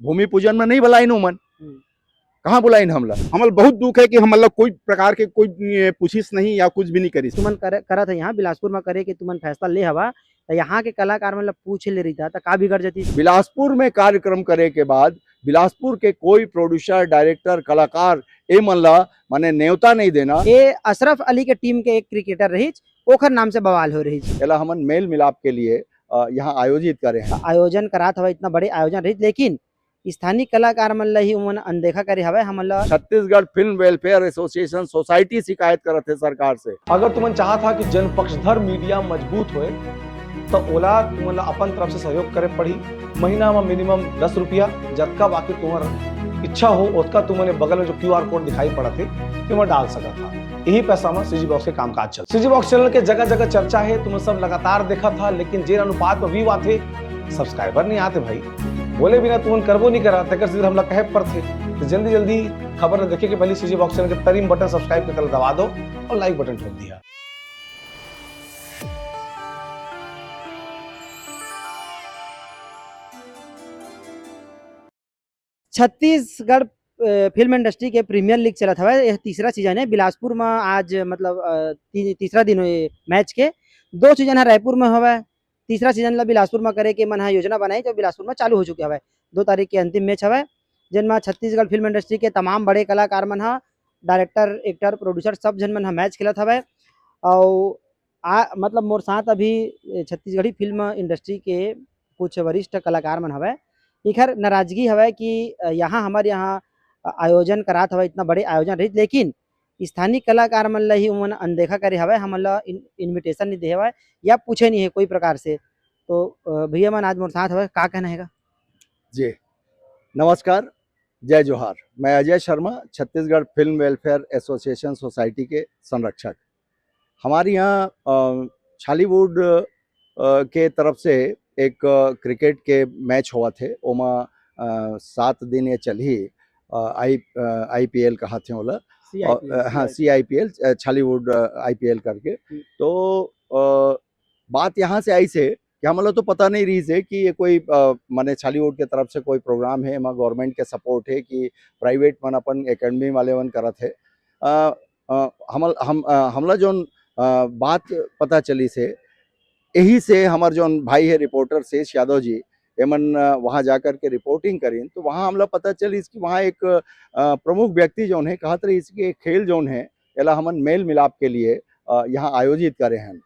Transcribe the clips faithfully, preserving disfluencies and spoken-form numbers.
भूमि पूजन में नहीं बुलाइन उमन। हम्म। कहाँ बुलाइन हमला? हमला बहुत दुख है कि हमला कोई प्रकार के कोई, ए, पूछिस नहीं या कुछ भी नहीं करिस। तुमन कर, करत है यहाँ बिलासपुर में करे के तुमन फैसला ले हवा, त यहाँ के कलाकार मन ला पूछ ले रहिता, त का बिगड़ जतिस? बिलासपुर में कार्यक्रम करे के बाद बिलासपुर के कोई producer, director, कलाकार ए मन ला माने नेवता नहीं देना। ए अशरफ अली के टीम के एक क्रिकेटर रहिस, ओखर नाम से बवाल हो रहिस। एला हमन मेल मिलाप के लिए, अ, यहाँ आयोजित करे हैं। आयोजन करात हवा, इतना बड़े आयोजन रहिस, लेकिन स्थानीय कलाकार मन ला ही उमन अनदेखा करे हवय। हमन ला Chhattisgarh film welfare association society शिकायत करत हे सरकार से। अगर तुमन चाहत हा कि जन पक्षधर मीडिया मजबूत होए, त ओला तुमन ला अपन तरफ से सहयोग करे पड़ही। महीना म मिनिमम दस रुपया, जतका बाकी तुम्हार इच्छा हो, ओतका तुमन बगल में जो क्यूआर कोड दिखाई पड़त हे, तेमा डाल सकत हा। यही पैसा म सीजी बॉक्स के कामकाज चल। सीजी बॉक्स चैनल के जगह जगह चर्चा हे, तुमन सब लगातार देखत हा, लेकिन जेन अनुपात म व्यू आथे, सब्सक्राइबर नहीं आते भाई। बोले बिना तुमन करबो नहीं करा, तेकर सीधे हमला कहे पड़थे। तो जल्दी जल्दी खबर ला देखे के पहले सीजी बॉक्स चैनल के तरी म बटन सब्सक्राइब के तले दबा दो और लाइक बटन ठोक दिया। छत्तीसगढ़, अ, फिल्म इंडस्ट्री के प्रीमियर लीग चलत हवय। यह तीसरा सीजन है। बिलासपुर में आज, मतलब, अ, ती-, तीसरा दिन हे मैच के। दो सीजन ह रायपुर में हवय, तीसरा सीजन ला बिलासपुर में करे के मन ह योजना बनाई, जो बिलासपुर में चालू हो चुके हवय। दो तारीख के अंतिम मैच हवय, जेन में छत्तीसगढ़ फिल्म इंडस्ट्री के तमाम बड़े कलाकार मन ह, डायरेक्टर, एक्टर, प्रोड्यूसर, सब झन मन ह मैच खेलत हवय। अउ आ, मतलब, मोर साथ अभी, ए, छत्तीसगढ़ी फिल्म इंडस्ट्री के कुछ वरिष्ठ कलाकार मन हवय। इखर नाराजगी हवय कि, अ, यहाँ हमर यहाँ, अ, आयोजन करात हवय, इतना बड़े आयोजन रहित, लेकिन स्थानीय कलाकार मन ला ही उमन अनदेखा करे हवय, हमन ला इन-, इनविटेशन नहीं दे हवय या पूछे नहीं है कोई प्रकार से। तो, अ, भैया मन आज मोर साथ हवय, का कहना हेगा? जी, नमस्कार, जय जोहार। मैं Ajay Sharma, Chhattisgarh film welfare association society के संरक्षक। हमारे यहाँ, अ, छॉलीवुड, अ, के तरफ से एक, अ, क्रिकेट के मैच होवत हे, ओमा, अ, सात दिन ये चलही, अ, आई-, अ, आईपीएल कहाथे ओला। और, अ, हाँ, सीआईपीएल। सीआईपीएल, अ, छॉलीवुड, अ, आईपीएल करके। हम्म। तो, अ, बात यहाँ से आइस हे कि हमला तो पता नहीं रहिस हे कि ये कोई, अ, माने छॉलीवुड के तरफ से कोई प्रोग्राम हे, एमा गवर्नमेंट के सपोर्ट हे कि प्राइवेट मन अपन एकेडमी वाले मन करत हे। अ, अ, हमल-, हम, अ, हमला जोन, अ, बात पता चलिस हे, यही से हमर जोन भाई हे रिपोर्टर शेष यादव जी, एमन, अ, वहाँ जाकर के रिपोर्टिंग करिन, तो वहाँ हमला पता चलिस कि वहाँ एक, अ, प्रमुख व्यक्ति जोन हे, कहत रहिस कि ये खेल जोन हे, एला हमन मेल मिलाप के लिए, अ, यहाँ आयोजित करे हन।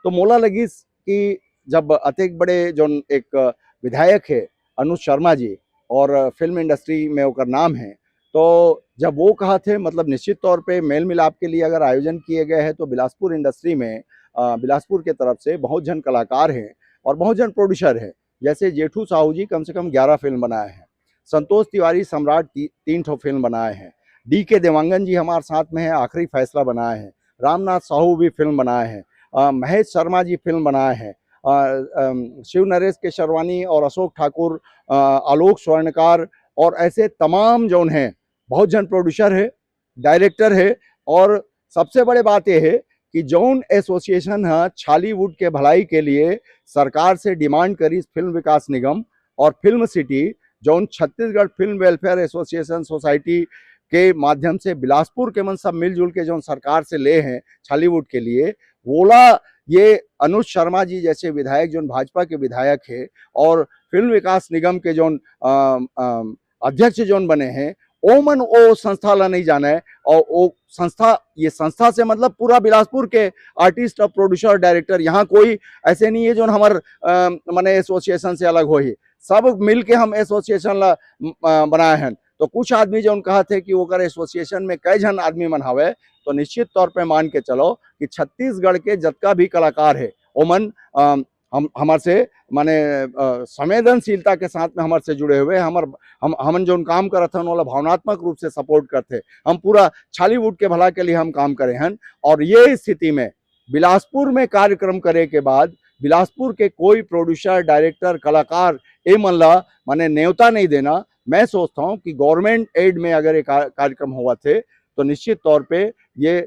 तो मोला लगिस कि जब अतेक बड़े जोन एक विधायक हे अनुज शर्मा जी और फिल्म इंडस्ट्री में ओकर नाम हे, तो जब वो कहत हे, मतलब, निश्चित तौर पे मेल मिलाप के लिए अगर आयोजन किए गए हैं तो बिलासपुर इंडस्ट्री में, अ, बिलासपुर के तरफ से बहुत जन कलाकार हैं और बहुत जन प्रोड्यूसर हैं। जैसे जेठू साहू जी कम से कम ग्यारह फिल्म बनाए हैं, संतोष तिवारी सम्राट ती-, तीन ठो फिल्म बनाए हैं, डी के देवांगन जी हमारे साथ में है, आखिरी फैसला बनाए हैं, रामनाथ साहू भी फिल्म बनाए हैं, अ, महेश शर्मा जी फिल्म बनाए हैं, अ, अम, शिव नरेश केशरवानी और अशोक ठाकुर, अ, आलोक स्वर्णकार और ऐसे तमाम जौन हैं, बहुत जन प्रोड्यूसर है, डायरेक्टर है। और सबसे बड़े बात ये है कि जौन एसोसिएशन है छॉलीवुड के भलाई के लिए सरकार से डिमांड करी फिल्म विकास निगम और फिल्म सिटी, जौन Chhattisgarh film welfare association society के माध्यम से बिलासपुर के मन सब मिलजुल के जौन सरकार से ले हैं छॉलीवुड के लिए, वोला ये अनुज शर्मा जी जैसे विधायक, जौन भाजपा के विधायक है और फिल्म विकास निगम के जौन, अम, अम, अध्यक्ष जौन बने हैं, ओमन ओ संस्था ला नहीं जाने। और ओ संस्था, ये संस्था से मतलब पूरा बिलासपुर के आर्टिस्ट और प्रोड्यूसर, डायरेक्टर, यहाँ कोई ऐसे नहीं है जौन हमर, अम, माने एसोसिएशन से अलग होही। सब मिल के हम एसोसिएशन ला, अ, बनाए हैं। तो कुछ आदमी जौन कहत हे कि ओकर एसोसिएशन में कई झन आदमी मन हवे, तो निश्चित तौर पे मान के चलो कि छत्तीसगढ़ के जतका भी कलाकार हे, ओमन, अ, हम, हमर से, माने, अ, संवेदनशीलता के साथ में हमर से जुड़े हुए, हमर, हम, हमन जौन काम करत हन, ओला भावनात्मक रूप से सपोर्ट करथे। हम पूरा छॉलीवुड के भला के लिए हम काम करे हन। और ये स्थिति में बिलासपुर में कार्यक्रम करे के बाद बिलासपुर के कोई प्रोड्यूसर, डायरेक्टर, कलाकार, ए मन ला, माने, नेवता नहीं देना। मैं सोचता हूँ कि गवर्नमेंट एड में अगर ये का-, कार्यक्रम होवत हे, तो निश्चित तौर पे ये,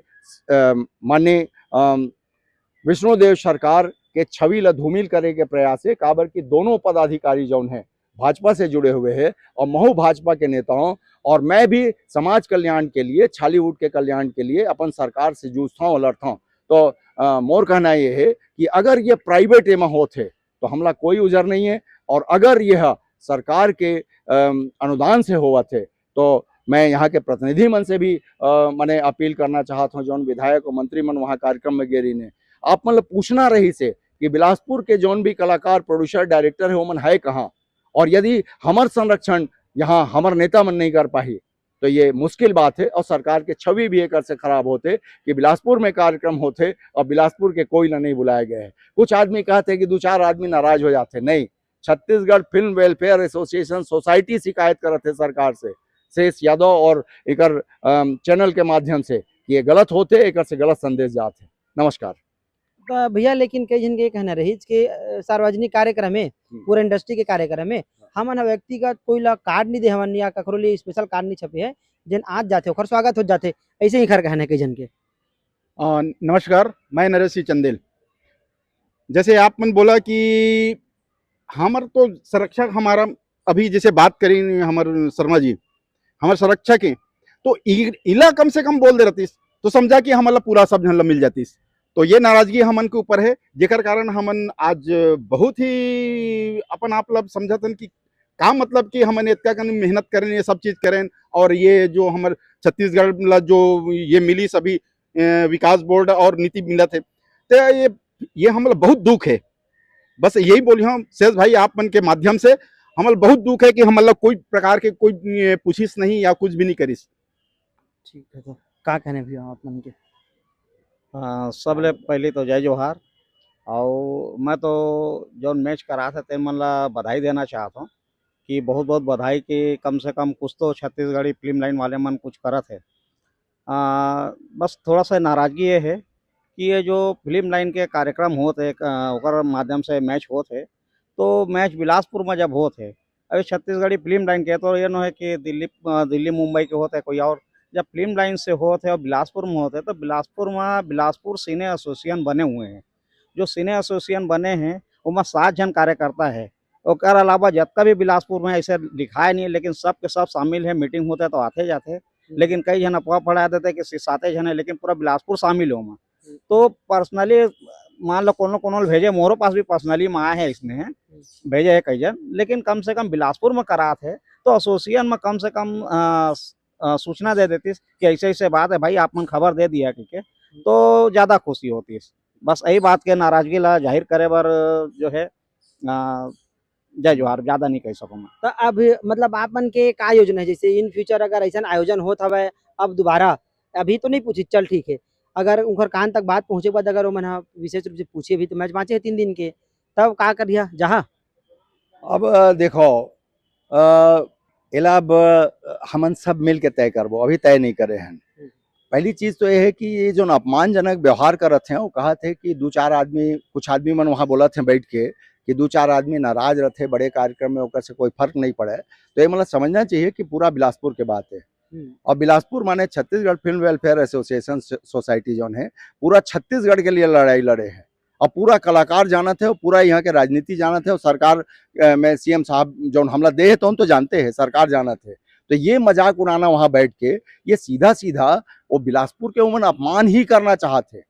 अ, माननीय, अ, विष्णुदेव सरकार के छवि ला धूमिल करे के प्रयास हे, काबर कि दोनों पदाधिकारी जौन हे, भाजपा से जुड़े हुए हैं और महू भाजपा के नेता हों, और मैं भी समाज कल्याण के लिए, छालीवुड के कल्याण के लिए अपन सरकार से जूझता हूँ, लड़ता हूँ। तो अ, मोर कहना ये है कि अगर ये प्राइवेट एमा होत हे तो हमला कोई उजर नहीं है, और अगर यह सरकार के अम, अनुदान से होवत हे तो मैं यहाँ के प्रतिनिधि मन से भी अ, मने अपील करना चाहत हूँ, जौन विधायक और मंत्री मन वहाँ कार्यक्रम में गे रहिन हे, आप मन ल पूछना रहिस हे कि बिलासपुर के जौन भी कलाकार, प्रोड्यूसर, डायरेक्टर है, ओमन है कहाँ? और यदि हमर संरक्षण यहाँ हमर नेता मन नहीं कर पाही, तो ये मुश्किल बात है और सरकार के छवि भी एकर से खराब होथे कि बिलासपुर में कार्यक्रम होथे और बिलासपुर के कोई ला नहीं बुलाए गए हैं। कुछ आदमी कहते हैं कि दो चार आदमी नाराज हो जाते हैं, नहीं, Chhattisgarh film welfare association society शिकायत करत है सरकार से, शेष यादव और एकर अम, चैनल के माध्यम से कि ये गलत होथे, एकर से गलत संदेश जात है। नमस्कार। त भैया, लेकिन कई झन के कहना रहिस कि, अ, सार्वजनिक कार्यक्रम हे, हम्म। पूरा इंडस्ट्री के कार्यक्रम हे, हाँ। हमन ह व्यक्तिगत कोई ला कार्ड नहीं दे हवन या कखरो लिए स्पेशल कार्ड नहीं छपे हे, जेन आज जाथे ओखर स्वागत हो जाथे, ऐसे ही खर कहना हे कई झन के। अ, नमस्कार, मैं नरेश सिंह चंदेल। जैसे आप मन बोला कि हमर तो संरक्षक हमारा, अभी जैसे बात करी हमर शर्मा जी, हमर संरक्षक हैं, तो इ-, इला कम से कम बोल दे रहतीस, तो समझा कि हमला पूरा सब झन ला मिल जातीस। तो ये नाराजगी हमन के ऊपर है, जेकर कारण हमन आज बहुत ही अपन आप ला समझतन कि का मतलब कि हमन इतना कन मेहनत करें, ये सब चीज करें, और ये जो हमर छत्तीसगढ़ ला जो ये मिली सभी, अ, विकास बोर्ड और नीति मिलत है, तो ये, ये हमला बहुत दुख है। बस यही बोली हम शेष भाई, आप मन के माध्यम से, हमला बहुत दुख है कि हमला कोई प्रकार के कोई, अ, पूछिस नहीं या कुछ भी नहीं करिस। ठीक है, तो का कहने भैया आप मन के? हाँ, सबले पहले तो जय जोहार। और मैं तो जौन मैच करात हे, तेन मन ला बधाई देना चाहत हूँ कि बहुत बहुत बधाई कि कम से कम कुछ तो छत्तीसगढ़ी फिल्म लाइन वाले मन कुछ करत हे। आ, बस थोड़ा सा नाराजगी ये है कि ये जो फिल्म लाइन के कार्यक्रम होत हे, आ, ओकर माध्यम से मैच होत हे, तो मैच बिलासपुर में जब होत हे, अभी छत्तीसगढ़ी फिल्म लाइन के तो ये नो है कि दिल्ली, अ, दिल्ली मुंबई के होत हे कोई और। जब फिल्म लाइन से होत हे और बिलासपुर में होत हे, तो बिलासपुर में बिलासपुर सिने एसोसिएशन बने हुए हैं। जो सिने एसोसिएशन बने हैं, ओमा सात झन कार्यकर्ता है। ओकर अलावा जतका भी बिलासपुर में ऐसे लिखाए नहीं है, लेकिन सब के सब शामिल है, मीटिंग होता है तो आते जाते हैं। हम्म। लेकिन कई झन अफवाह फैला देते हैं कि सिर्फ साते झन है, लेकिन पूरा बिलासपुर शामिल है ओमा। हम्म। तो पर्सनली मान लो कोनो कोनो भेजे, मोरो पास भी पर्सनली में आए हैं इसने, हम्म। भेजे है कई झन, लेकिन कम से कम बिलासपुर में करात है तो एसोसिएशन में कम से कम, अ, स-, अ, सूचना दे देतीस कि ऐसे ऐसे बात है भाई, आप मन खबर दे दिया कि के, हम्म। तो ज्यादा खुशी होतीस। बस यही बात के नाराजगी ला जाहिर करे बर जो है, अ, जय जोहार, ज्यादा नहीं कह सकूँ मैं। तो अब मतलब आप मन के का योजना है, जैसे in future अगर ऐसा आयोजन होत हवय अब दोबारा, अभी तो नहीं पूछी, चल ठीक है, अगर उनकर कान तक बात पहुँचे के बाद अगर ओमन ह विशेष रूप से पूछे भी तो मैच बाँचे हे तीन दिन के, तब का करिया जहाँ? अब, अ, देखो, अ, एला अब, अ, हमन सब मिल के तय करबो, अभी तय नहीं करे हन। हम्म। पहली चीज तो ये है कि ये जो अपमानजनक व्यवहार करत हैं, वो कहत है कि दो चार आदमी, कुछ आदमी मन वहाँ बोलत हैं बैठ के कि दो चार आदमी नाराज रहते बड़े कार्यक्रम में, ओकर से कोई फर्क नहीं पड़े। तो ये मतलब समझना चाहिए कि पूरा बिलासपुर के बात है। हम्म। और बिलासपुर माने Chhattisgarh film welfare association so-, society जौन है, पूरा छत्तीसगढ़ के लिए लड़ाई लड़े हैं। और पूरा कलाकार जानत है, और पूरा यहाँ के राजनीति जानत है, और सरकार, अ, में सीएम साहब जौन हमला दे है, तो हम तो जानते हैं, सरकार जानत है। तो ये मजाक उड़ाना वहाँ बैठ के, ये सीधा-सीधा वो बिलासपुर के ओमन अपमान ही करना चाहत है।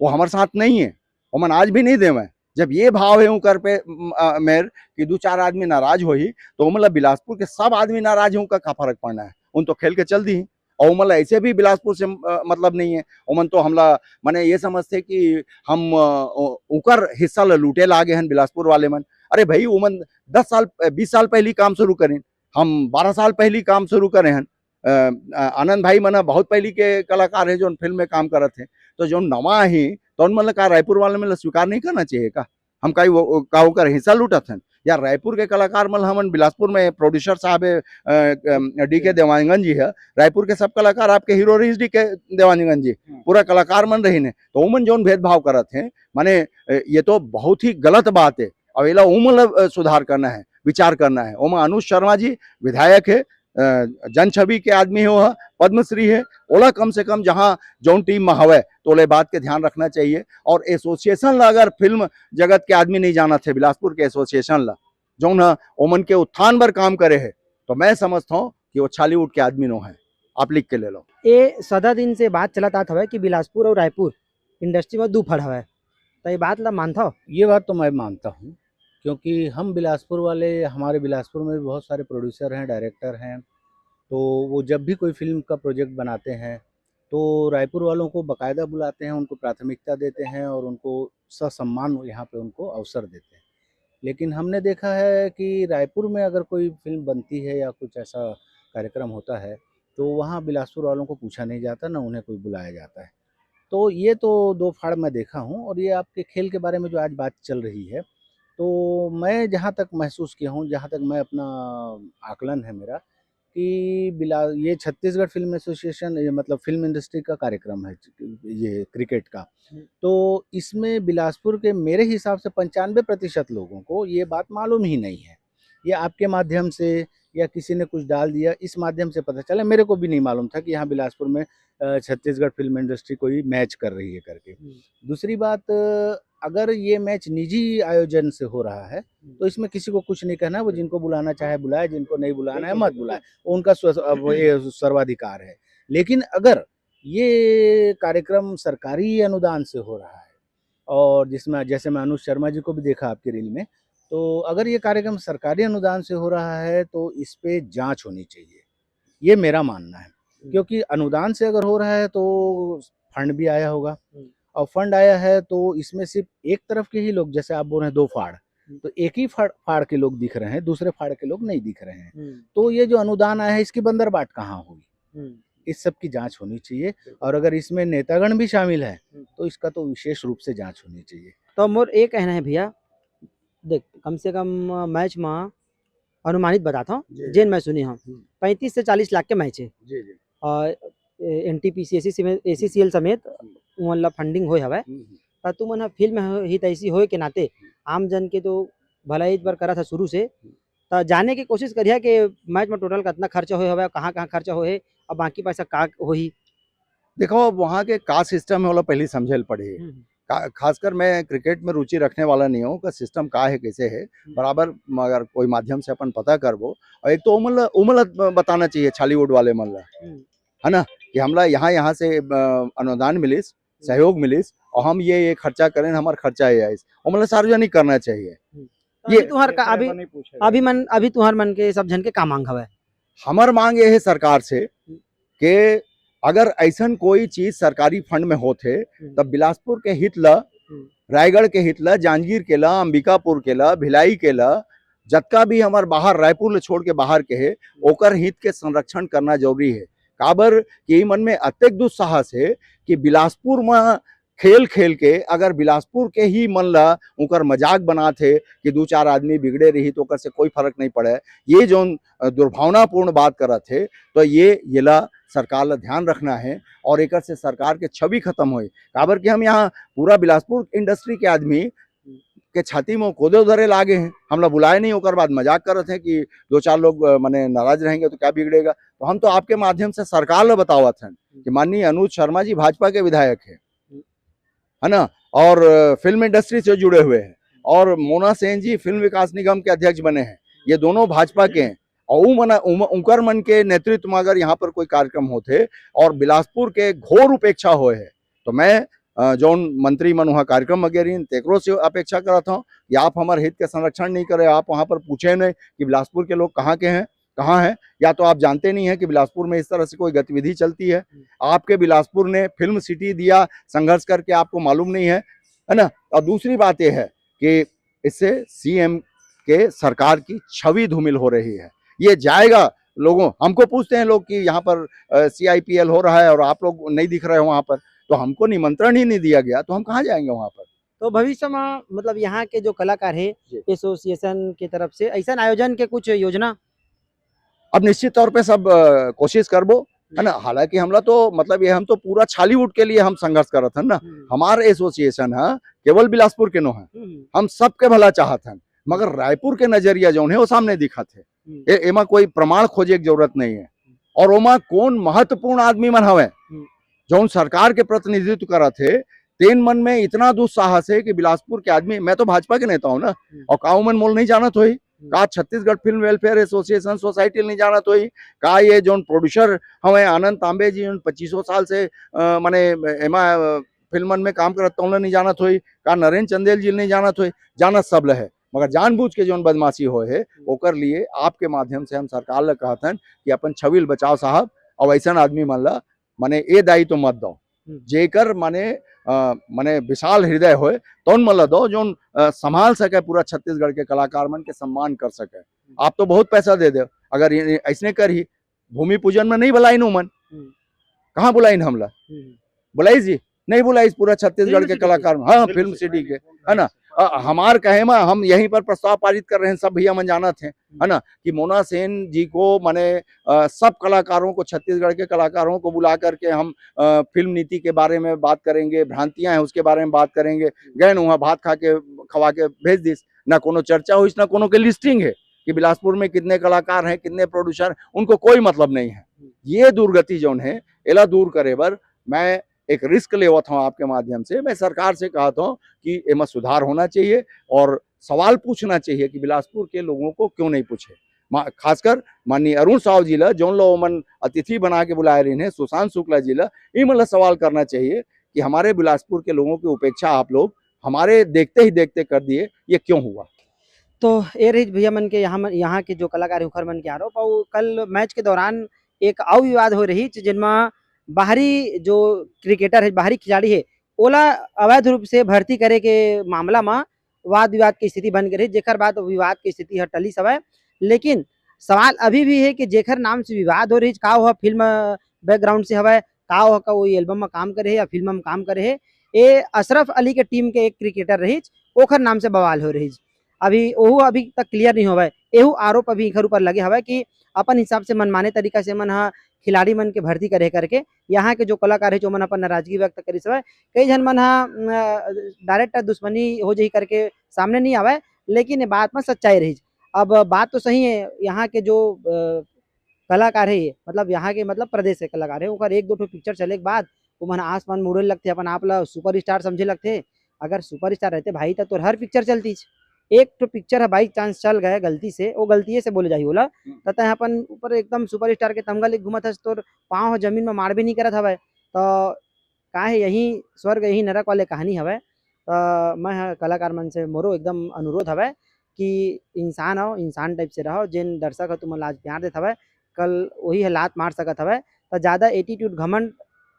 वो हमर साथ नहीं है, ओमन आज भी नहीं देवे। जब ये भाव है उनकर पे, म, अ, मेर कि दो चार आदमी नाराज होही, तो ओमन ला बिलासपुर के सब आदमी नाराज है, उनका का फर्क पड़ना है? उन तो खेल के चल दी। और ओमन ला ऐसे भी बिलासपुर से, अ, मतलब नहीं है। ओमन तो हमला, माने ये समझते कि हम, अ, ओ-, उकर हिस्सा ला लूटे लागे हन बिलासपुर वाले मन। अरे भाई, ओमन दस साल, अ, बीस साल पहली काम शुरू करें, हम बारह साल पहली काम शुरू करे हन। अ, अ, आनंद भाई मन ह बहुत पहली के कलाकार है, जोन फिल्म में काम करत है, तो जोन नवा ही, तो उन मन ला का रायपुर वाले मन ला स्वीकार नहीं करना चाहिए का? हम का वो, का ओकर हिस्सा लूटत हन? या रायपुर के कलाकार मन ला हमन बिलासपुर में प्रोड्यूसर साहब है, अ, अ, डीके देवांगन जी है, रायपुर के सब कलाकार आपके हीरो रहीस डीके देवांगन जी, हम्म। पूरा कलाकार मन रहीन है, तो ओमन जोन भेदभाव करत हैं, माने, अ, ये तो बहुत ही गलत बात है। अब एला ओमन ला, अ, सुधार करना है, विचार करना है। ओमा अनुज शर्मा जी विधायक है, अ, जन छवि के आदमी है, वो पद्मश्री है, ओला कम से कम जहाँ जौन टीम में हवय, तो ओला बात के ध्यान रखना चाहिए। और एसोसिएशन ला अगर फिल्म जगत के आदमी नहीं जानत है, बिलासपुर के एसोसिएशन ला, जौन ह ओमन के उत्थान बर काम करे हे, तो मैं समझता हूँ कि वो छॉलीवुड के आदमी नो है। आप लिख के ले लो। ये सदा दिन से बात चलत आत हवय कि बिलासपुर और रायपुर इंडस्ट्री में दू फड़ हवय, तो ये बात ला मानथव? ये बात तो मैं मानता हूँ, क्योंकि हम बिलासपुर वाले, हमारे बिलासपुर में भी बहुत सारे प्रोड्यूसर हैं, डायरेक्टर हैं, तो वो जब भी कोई फिल्म का प्रोजेक्ट बनाते हैं, तो रायपुर वालों को बाकायदा बुलाते हैं, उनको प्राथमिकता देते हैं और उनको ससम्मान यहाँ पे उनको अवसर देते हैं। लेकिन हमने देखा है कि रायपुर में अगर कोई फिल्म बनती है या कुछ ऐसा कार्यक्रम होता है, तो वहाँ बिलासपुर वालों को पूछा नहीं जाता, ना उन्हें कोई बुलाया जाता है। तो ये तो दो फाड़ मैं देखा हूँ। और ये आपके खेल के बारे में जो आज बात चल रही है, तो मैं जहाँ तक महसूस किया हूँ, जहाँ तक मैं अपना आकलन है मेरा, कि बिला-, ये छत्तीसगढ़ फिल्म एसोसिएशन, ये मतलब फिल्म इंडस्ट्री का कार्यक्रम है, ये क्रिकेट का। हम्म। तो इसमें बिलासपुर के मेरे हिसाब से पंचानबे प्रतिशत लोगों को ये बात मालूम ही नहीं है। ये आपके माध्यम से या किसी ने कुछ डाल दिया, इस माध्यम से पता चला। मेरे को भी नहीं मालूम था कि यहाँ बिलासपुर में, अ, छत्तीसगढ़ फिल्म इंडस्ट्री कोई मैच कर रही है करके। हम्म। दूसरी बात, अ, अगर ये मैच निजी आयोजन से हो रहा है, हम्म। तो इसमें किसी को कुछ नहीं कहना है। वो जिनको बुलाना चाहे बुलाए, जिनको नहीं बुलाना है बिल्कुल, मत बिल्कुल। बुलाए, वो उनका स्व-, अब ये सर्वाधिकार है। लेकिन अगर ये कार्यक्रम सरकारी अनुदान से हो रहा है और जिसमें, जैसे मैं अनुज शर्मा जी को भी देखा आपकी रील में, तो अगर ये कार्यक्रम सरकारी अनुदान से हो रहा है तो इस पे जांच होनी चाहिए, ये मेरा मानना है। हम्म। क्योंकि अनुदान से अगर हो रहा है तो फंड भी आया होगा, हम्म। और फंड आया है तो इसमें सिर्फ एक तरफ के ही लोग, जैसे आप बोल रहे हैं दो फाड़, हम्म। तो एक ही फाड़, फाड़ के लोग दिख रहे हैं, दूसरे फाड़ के लोग नहीं दिख रहे हैं। हम्म। तो ये जो अनुदान आया है, इसकी बंदरबाट कहाँ हुई? हम्म। इस सब की जांच होनी चाहिए। बिल्कुल। और अगर इसमें नेतागण भी शामिल है, हम्म। तो इसका तो विशेष रूप से जांच होनी चाहिए। तो मोर ये कहना है भैया, देख, कम से कम, अ, मैच में अनुमानित बताता हूँ, जी, जी। जेन मैं सुनी हूँ, हम्म। पैंतीस से चालीस लाख के मैच है। जी, जी। और, ए, एनटीपीसी, एसीसी में, एसीसीएल समेत हम्म। उमन ला फंडिंग होए हवय। हम्म, हम्म। त तुमन ह फिल्म ह-, हितैषी होए के नाते आम जन के तो भलाई बर करत ह शुरू से, हम्म। त जाने के कोशिश करिहा के मैच में टोटल कतना खर्चा होए हवय, कहाँ-कहाँ खर्चा होए हे, और बाकी पैसा का होही? देखो, अब वहाँ के का सिस्टम है, ओला पहले समझे ल पड़ही। हम्म, हम्म। का-, खासकर मैं क्रिकेट में रुचि रखने वाला नहीं हूँ, का सिस्टम का है, कैसे है, हम्म। बराबर, मगर कोई माध्यम से अपन पता करबो। और एक तो ओमन ला, ओमन ला ब-, बताना चाहिए, छॉलीवुड वाले मन ला, हम्म। है ना, कि हमला यहाँ, यहाँ से, अ, अनुदान मिलिस, हम्म। सहयोग मिलिस, और हम ये, ये खर्चा करेन, हमर खर्चा ये आइस, ओमन ला सार्वजनिक करना चाहिए। हम्म। तो ये अभी तुहर का, अभी, अभी मन, अभी तुहर मन के सब झन के का मांग हवय? हमर मांग ये है सरकार से हम्म। कि अगर ऐसन कोई चीज सरकारी फंड में होत हे, हम्म। तब बिलासपुर के हित ला, हम्म। रायगढ़ के हित ला, जांजगीर के ला, अंबिकापुर के ला, भिलाई के ला, जतका भी हमर बाहर, रायपुर ले छोड़ के बाहर के हे, ओकर हित के संरक्षण करना जरूरी हे। काबर कि ई मन में अतेक दुस्साहस हे कि बिलासपुर म खेल खेल के अगर बिलासपुर के ही मन ला उकर मजाक बनात हे कि दू चार आदमी बिगड़े रही तो ओकर से कोई फर्क नहीं पड़े, ये जौन, अ, दुर्भावनापूर्ण बात करत हे, तो ये, ये ला सरकार ला ध्यान रखना हे और एकर से सरकार के छवि खत्म होए। काबर कि हम यहाँ पूरा बिलासपुर इंडस्ट्री के आदमी के छाती में कोदो धरे लागे हैं, हमला बुलाए नहीं, ओकर बाद मजाक करत हैं कि दो चार लोग, अ, मने नाराज रहेंगे तो क्या बिगड़ेगा। तो हम तो आपके माध्यम से सरकार ला बतावत हैं कि माननीय अनुज शर्मा जी भाजपा के विधायक हैं, है ना, और, अ, फिल्म इंडस्ट्री से जुड़े हुए हैं, और मोना सेन जी फिल्म विकास निगम के अध्यक्ष बने हैं, ये दोनों भाजपा के हैं। और उ मना-, उम-, उनकर मन के नेतृत्व में अगर यहाँ पर कोई कार्यक्रम होते और बिलासपुर के घोर उपेक्षा होए है, तो मैं, अ, जौन मंत्री मन वहाँ कार्यक्रम में गे रहिन, तेकरो से अपेक्षा करत हूँ कि आप हमारे हित के संरक्षण नहीं करे, आप वहाँ पर पूछे नहीं कि बिलासपुर के लोग कहाँ के हैं, कहाँ हैं, या तो आप जानते नहीं हैं कि बिलासपुर में इस तरह से कोई गतिविधि चलती है। आपके बिलासपुर ने फिल्म सिटी दिया संघर्ष करके, आपको मालूम नहीं है, है ना? और दूसरी बात यह है कि इससे सीएम के सरकार की छवि धूमिल हो रही है। ये जाएगा लोगों, हमको पूछते हैं लोग कि यहाँ पर, अ, सीआईपीएल हो रहा है और आप लोग नहीं दिख रहे हो वहाँ पर, तो हमको निमंत्रण ही नहीं दिया गया, तो हम कहाँ जाएंगे वहाँ पर? तो भविष्य में, मतलब, यहाँ के जो कलाकार हैं, जी। एसोसिएशन की तरफ से ऐसा आयोजन के कुछ योजना? अब निश्चित तौर पे सब, अ, कोशिश करबो, है ना? हालांकि हमला तो, मतलब, ये हम तो पूरा छॉलीवुड के लिए हम संघर्ष करत हन ना। हम्म। हमार एसोसिएशन है, केवल बिलासपुर के नो है। हम्म। हम सबके भला चाहत हन, मगर रायपुर के नजरिया जौन है, वो सामने दिखत है। हम्म। ए-, एमा कोई प्रमाण खोजे के जरूरत नहीं है। और ओमा कौन महत्वपूर्ण आदमी मन हवे, हम्म। जौन सरकार के प्रतिनिधित्व करत है, तेन मन में इतना दुस्साहस है कि बिलासपुर के आदमी, मैं तो भाजपा के नेता हूँ ना, हम्म। और का ओमन मोल नहीं जानत होही? का Chhattisgarh film welfare association society नहीं जानत होही? का ये जोन प्रोड्यूसर हवे आनंद तांबे जी, जोन पच्चीसों साल से, अ, माने एमा, अ, फिल्मन में काम करत, तौन नहीं जानत होही? का नरेंद्र चंदेल जी नहीं जानत होही? जानत सब ल हे, मगर जानबूझ के जोन बदमाशी होए हे, ओकर लिए आपके माध्यम से हम सरकार ल कहत हन कि अपन छवि ल बचाओ साहब, अउ ऐसन आदमी मन ल माने ए दायित्व मत दो, हम्म। जेकर माने, अ, माने विशाल हृदय होए, तौन मन ल दो, जोन, अ, संभाल सके पूरा छत्तीसगढ़ के कलाकार मन के सम्मान कर सके। आप तो बहुत पैसा दे दे, अगर ये, ये ऐसने करही, भूमि पूजन में नहीं बुलाइन उमन, हम्म। कहाँ बुलाइन हमला? हम्म। बुलाइस जी? नहीं बुलाइस पूरा छत्तीसगढ़ फिल्म के सिटी के। कलाकार, हाँ, फिल्म फिल्म सिटी सिटी के, के। है ना? अ, हमार कहे मा हम यहीं पर प्रस्ताव पारित कर रहे हैं, सब भैया मन जानत हैं, है ना, कि मोना सेन जी को, माने, अ, सब कलाकारों को, छत्तीसगढ़ के कलाकारों को बुला करके हम, अ, फिल्म नीति के बारे में बात करेंगे, भ्रांतियां हैं उसके बारे में बात करेंगे। गए न वहाँ भात खा के, खवा के भेज दिस, ना कोनो चर्चा होइस, ना कोनो के लिस्टिंग है कि बिलासपुर में कितने कलाकार हैं, कितने प्रोड्यूसर, उनको कोई मतलब नहीं है। ये दुर्गति जौन है, एला दूर करे बर मैं एक रिस्क लेवत हूँ आपके माध्यम से। मैं सरकार से कहत हूँ कि एमा सुधार होना चाहिए और सवाल पूछना चाहिए कि बिलासपुर के लोगों को क्यों नहीं पूछे। मा-, खासकर माननीय अरुण साव जी ला, जौन लो ओमन अतिथि बना के बुलाए रहिन हे, सुशांत शुक्ला जी ला, इमन ला सवाल करना चाहिए कि हमारे बिलासपुर के लोगों की उपेक्षा आप लोग हमारे देखते ही देखते कर दिए, ये क्यों हुआ? तो ए रहिस भैया मन के, यहाँ मन, यहाँ के जो कलाकार हे, उखर मन के आरोप। अउ कल मैच के दौरान एक अउ विवाद हो रहिस, जिनमा बाहरी जो क्रिकेटर हे, बाहरी खिलाड़ी हे, ओला अवैध रूप से भर्ती करे के मामला म वाद विवाद के स्थिति बन गे रहिस, जेकर बाद विवाद के स्थिति ह टलिस हवय। लेकिन सवाल अभी भी हे कि जेकर नाम से विवाद हो रहिस, का ओह फिल्म बैकग्राउंड से हवय, का ओह का कोई एल्बम म काम करे हे या फिल्म म काम करे हे? ए अशरफ अली के टीम के एक क्रिकेटर रहिस, ओखर नाम से बवाल हो रहिस। अभी ओहू अभी तक क्लियर नहीं होवय। एहू आरोप अभी इखर ऊपर लगे हवय कि अपन हिसाब से मनमाने तरीका से मन ह खिलाड़ी मन के भर्ती करे करके यहाँ के जो कलाकार हे, जो मन अपन नाराजगी व्यक्त करिस हवय। कई झन मन ह, अ, डायरेक्ट दुश्मनी हो जही करके सामने नहीं आवय, लेकिन ये बात म सच्चाई रहिस। अब बात तो सही है, यहाँ के जो, अ, कलाकार हे, मतलब यहाँ के, मतलब प्रदेश के कलाकार हे, ओकर एक दो ठो पिक्चर चले के बाद ओमन आसमान मुड़े लगथे, अपन आप ला सुपरस्टार समझे लगथे। अगर सुपरस्टार रहते भाई, त तोर हर पिक्चर चलतीच। एक ठो पिक्चर ह by chance चल गए गलती से, वो गलतिये से बोले जाही ओला, हम्म। त तैं अपन ऊपर एकदम सुपरस्टार के तमगा लेके घूमत हस, तोर पाँव ह जमीन म मार भी नहीं करत हवय। त का हे, यही स्वर्ग, यही नरक वाले कहानी हवय। त मैं ह कलाकार मन से मोरो एकदम अनुरोध हवय कि इंसान हो, इंसान टाइप से रहो। जेन दर्शक ह तुमन ला आज प्यार देत हवय, कल वही ह लात मार सकत हवय। त ज्यादा एटीट्यूड, घमंड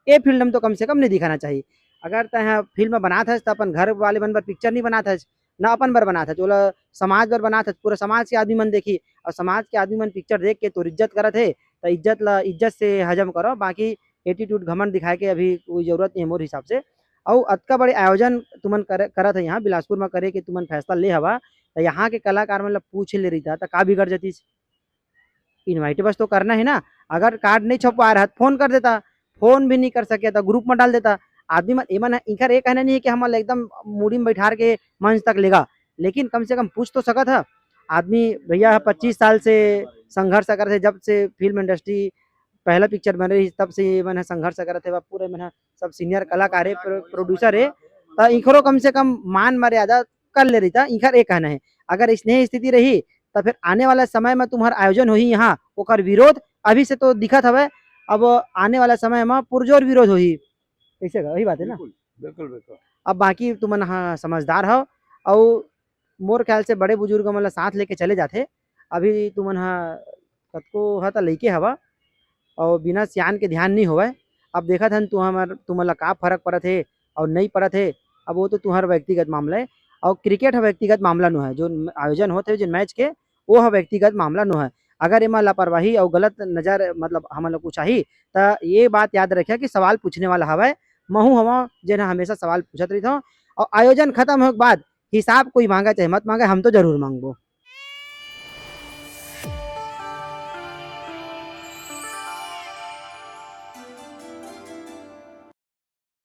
ए फील्ड में तो कम से कम नहीं दिखाना चाहिए। अगर तैं ह फिल्म बनात हस, त अपन घर वाले मन बर पिक्चर नहीं बनात हस, ना अपन बर बनात हस, ओला समाज बर बनात हस, पूरा समाज के आदमी मन देखी, और समाज के आदमी मन पिक्चर देख के तोर इज्जत करत हे, त इज्जत ला इज्जत से हजम करो, बाकी एटीट्यूड, घमंड दिखाए के अभी कोई जरूरत नहीं है मोर हिसाब से। अउ अतका बड़े आयोजन तुमन कर, करत है यहाँ बिलासपुर में करे के तुमन फैसला ले हवा, त यहाँ के कलाकार मन ला पूछ ले रहिता, त का बिगड़ जतीस? इनवाइट बस तो करना है ना। अगर कार्ड नहीं छपवा रहा, फोन कर देता, फोन भी नहीं कर सके, त ग्रुप में डाल देता। आदमी मन, एमन, इनकर ये कहना नहीं है कि हमन एकदम मूड़ी में बैठार के मंच तक लेगा, लेकिन कम से कम पूछ तो सकत है। आदमी भैया ह पच्चीस साल से संघर्ष करत हे, जब से फिल्म इंडस्ट्री पहला पिक्चर बने रही, तब से ये मन ह संघर्ष करत हे। पूरे मन ह सब सीनियर कलाकार हे, प्रो-, प्रोड्यूसर हे, त इखरो कम से कम मान मर्यादा कर ले रहिता, इखर ये कहना है। अगर इसने स्थिति रही, त फिर आने वाला समय में तुम्हार आयोजन होही यहाँ, ओकर विरोध अभी से तो दिखत हवय, अब आने वाला समय में पुरजोर विरोध होही। ऐसे का, वही बात है ना? बिल्कुल, बिल्कुल, बिल्कुल। अब बाकी तुमन ह समझदार हव, अउ मोर ख्याल से बड़े बुजुर्ग मन ला साथ लेके चले जाथे। अभी तुमन ह कतको ह त लइके हवा, अउ बिना सियान के ध्यान नहीं होवय। अब देखत हन तु हमर, तुमन ला का फर्क पड़त हे अउ नहीं पड़त हे। अब वो तो तुहर व्यक्तिगत मामला है, अउ क्रिकेट ह व्यक्तिगत मामला नो है। जो आयोजन होत हे, जो मैच के, वो ह व्यक्तिगत मामला नो है। अगर एमा लापरवाही अउ गलत नजर, मतलब, हमन ला कुछ आही, त ये बात याद रखिया कि सवाल पूछने वाला हवय, महू हवं, जेन ह हमेशा सवाल पूछत रहिथव। अउ आयोजन खत्म होए के बाद हिसाब कोई मांगे चाहे मत मांगे, हम तो जरूर मांगबो।